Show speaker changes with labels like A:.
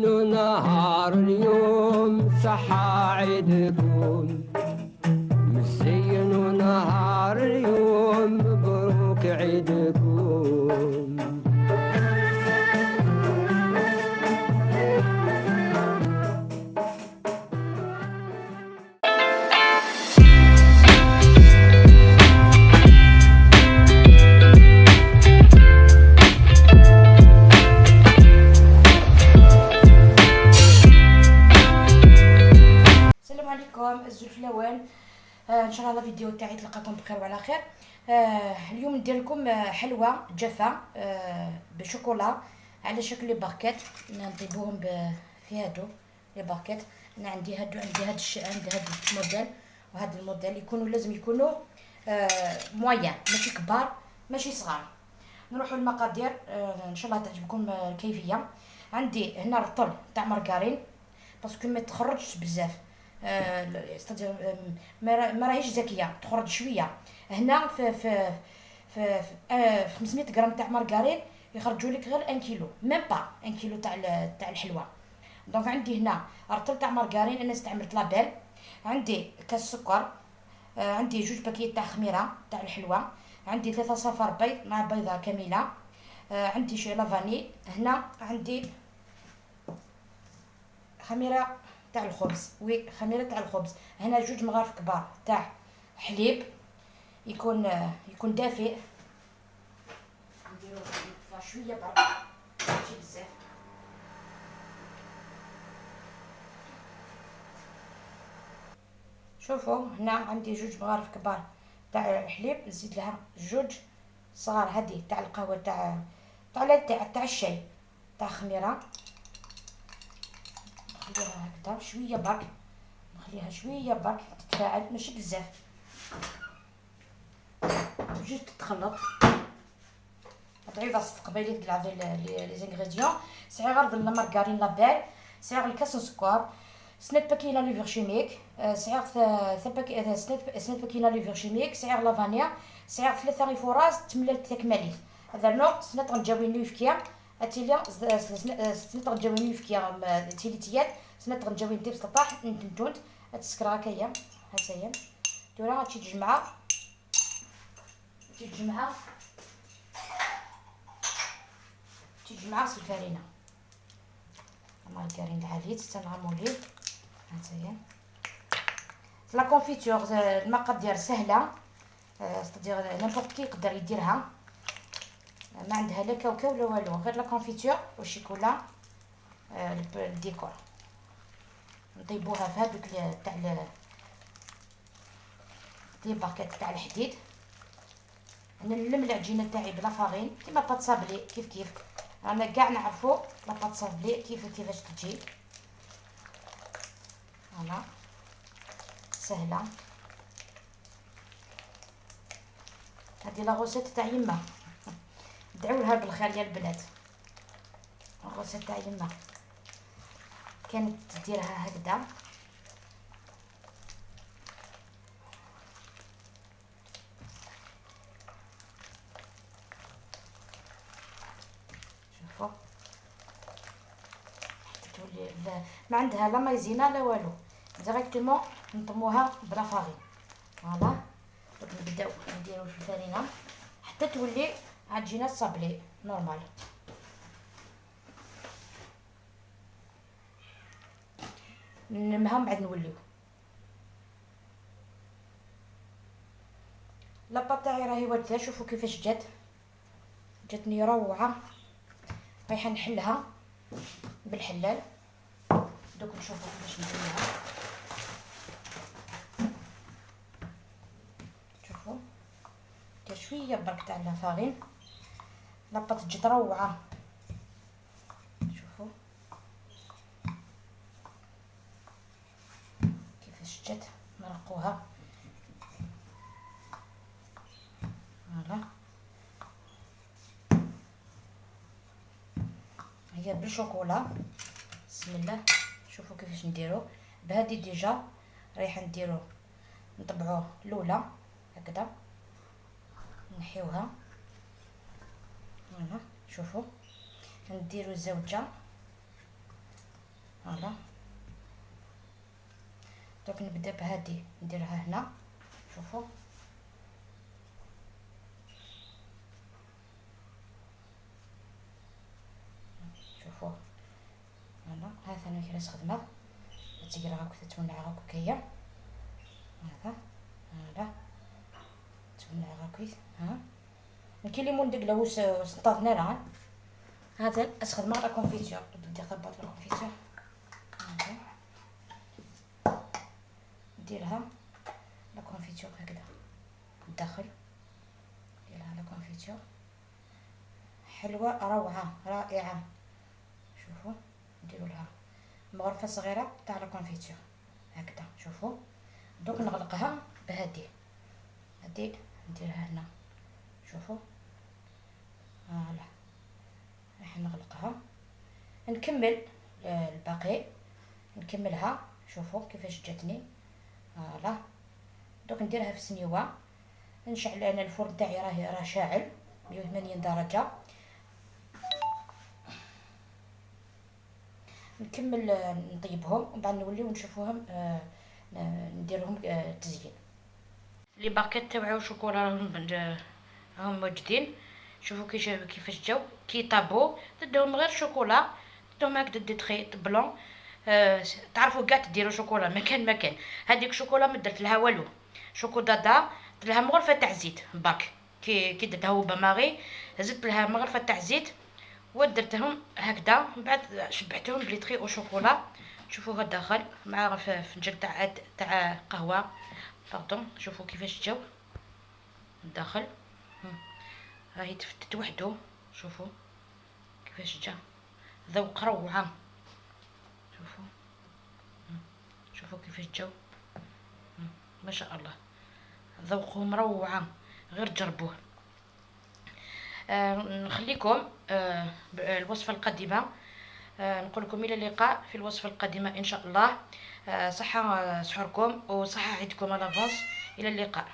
A: نهار اليوم صحة عيدكم، مزين نهار اليوم مبروك عيدكم.
B: السلام عليكم الزلف الاول. ان شاء الله الفيديو تاعي تلقاكم بخير وعلى خير. اليوم ندير لكم حلوة جافة بشوكولا على شكل les barquettes، نطيبوهم في هادو les barquettes. انا عندي هادو، عندي هاد الشيء، عندي هاد الموديل وهاد الموديل، يكونوا لازم يكونوا moyens، ماشي كبار ماشي صغار. نروحوا للمقادير، ان شاء الله تعجبكم الكيفية. عندي هنا رطل تاع margarine parce que ما تخرجش بزاف، c'est-à-dire ما راهيش زكية، تخرج شوية. هنا في في في, في 500 غرام تاع مارغرين يخرجوا لك غير 1 كيلو، même pas 1 كيلو تاع الحلوة. donc عندي هنا رطل تاع مارغرين، انا استعملت Label. عندي كاس سكر، عندي جوج paquets تاع خميره تاع الحلوة، عندي 3 صفار بيض مع بيضة كاملة، عندي شوية la vanille. هنا عندي خميره تاع الخبز، oui خميره تاع الخبز. هنا جوج مغارف كبار تاع حليب يكون دافئ، نديرو شوية برك ماشي بزاف. شوفوا هنا عندي جوج مغارف كبار تاع الحليب، نزيد لها جوج صغار هذه تاع القهوة تاع تاع تاع الشاي تاع خميره، نخليها هكذا شوية برك، نخليها شوية برك تتفاعل ماشي بزاف، juste تتخلط. تعيط قبيلة تلعب les ingrédients. سعي غير la margarine Label، سعي الكاس سكر، سنات paquets la levure chimique، سعي paquet سنات paquets la levure chimique، سعي la vanille، سعي 3 غيفوراز تملال تكماليت. هذا نو سنات غنجاوي نيفكيا اتيليا، سنات غنجاوي نيفكيا تيليتيات، سنات غنجاوي ندير سطاح نتنتونت تسكر هكايا هاتايا. تورا غتشي تجمع تجمع تجمع الفرينة مارغرين العاليت تنعموليه هاتايا. la confiture المقادير سهلة، c'est-à-dire n'importe qui يقدر يديرها، ما عندها لا كاوكاو لا والو، غير la confiture والشيكولا الديكور. نطيبوها في هادوك تاع les barquettes تاع الحديد. نلم العجينة تاعي ب la farine كيما pâte sablée، كيف كيف رانا كاع نعرفو la pâte sablée كيفاش تجي. voilà سهلة هذه la recette تاع يما، دعوا لها بالخير يا البنات. la recette تاع يما كانت تديرها هكذا. شوفوا حتى تولي ما عندها لا مايزينا لا والو، directement نطموها ب la farine. voilà دوك نبداو نديرو في الفرينة حتى تولي عجينه sablée normale. نلمها من بعد نوليو. la pâte تاعي راهي واجدة، شوفوا كيفاش جات، جاتني روعه. رايحة نحلها بالحلال، دوك نشوفوا كيفاش نديرها. شوفوا دير شوية برك تاع la farine، la pâte تجي روعه. شوفوا كيفاش جات، نرقوها voilà. هي بالشوكولا. بسم الله. شوفوا كيفاش نديرو بهادي، déjà رايحة نديرو نطبعو الاولى هكذا، نحيوها voilà. شوفوا نديرو زوجه voilà، دوك نبدا بهادي نديرها هنا. شوفوا شوفوا voilà، هذا انا كي خدمة تيقرا هاكا تتونع هاكا كيا هذا voilà تونع هاكا ها كاين لي مون ديك لا سنطافنا راه هذا استخدم la confiture، ندير طبات la confiture نديرها la confiture هكذا الداخل، نديرها la confiture. حلوة روعه رائعة. شوفوا نديروا لها مغرفه صغيرة تاع la confiture هكذا. شوفوا دوك نغلقها بهادي، هادي نديرها هنا. شوفوا voilà راح نغلقها، نكمل الباقي نكملها. شوفوا كيفاش جاتني. voilà دوك نديرها في السنيوه، نشعل انا الفرن تاعي راه شاعل 180 درجه. نكمل نطيبهم ومن بعد نوليو نشوفوهم نديرهم تزيين. les barquettes تاوعو شوكولا راهم موجودين. شوفوا كيفاش جاو كي طابو، تدوهم غير شوكولا، تدوهم هكذا des traits blancs. تعرفوا كاع تديروا شوكولا مكان هذيك شوكولا ما درت لها والو، شوكولادا درت لها مغرفه تاع زيت باك كي درتها au bain-marie، زدت لها مغرفه تاع زيت ودرتهم هكذا. من بعد شبعتهم ب les traits au chocolat. شوفوها الداخل مع فنجان تاع قهوة pardon. شوفوا كيفاش جاو الداخل، راهي تفتت وحدو. شوفوا كيفاش جا ذوق روعه. شوفوا شوفوا كيفاش جاو ما شاء الله، ذوقهم روعه، غير جربوه. نخليكم الوصفة القادمة، نقول لكم الى اللقاء في الوصفة القادمة ان شاء الله. صحة سحوركم وصحة عيدكم à l'avance. الى اللقاء.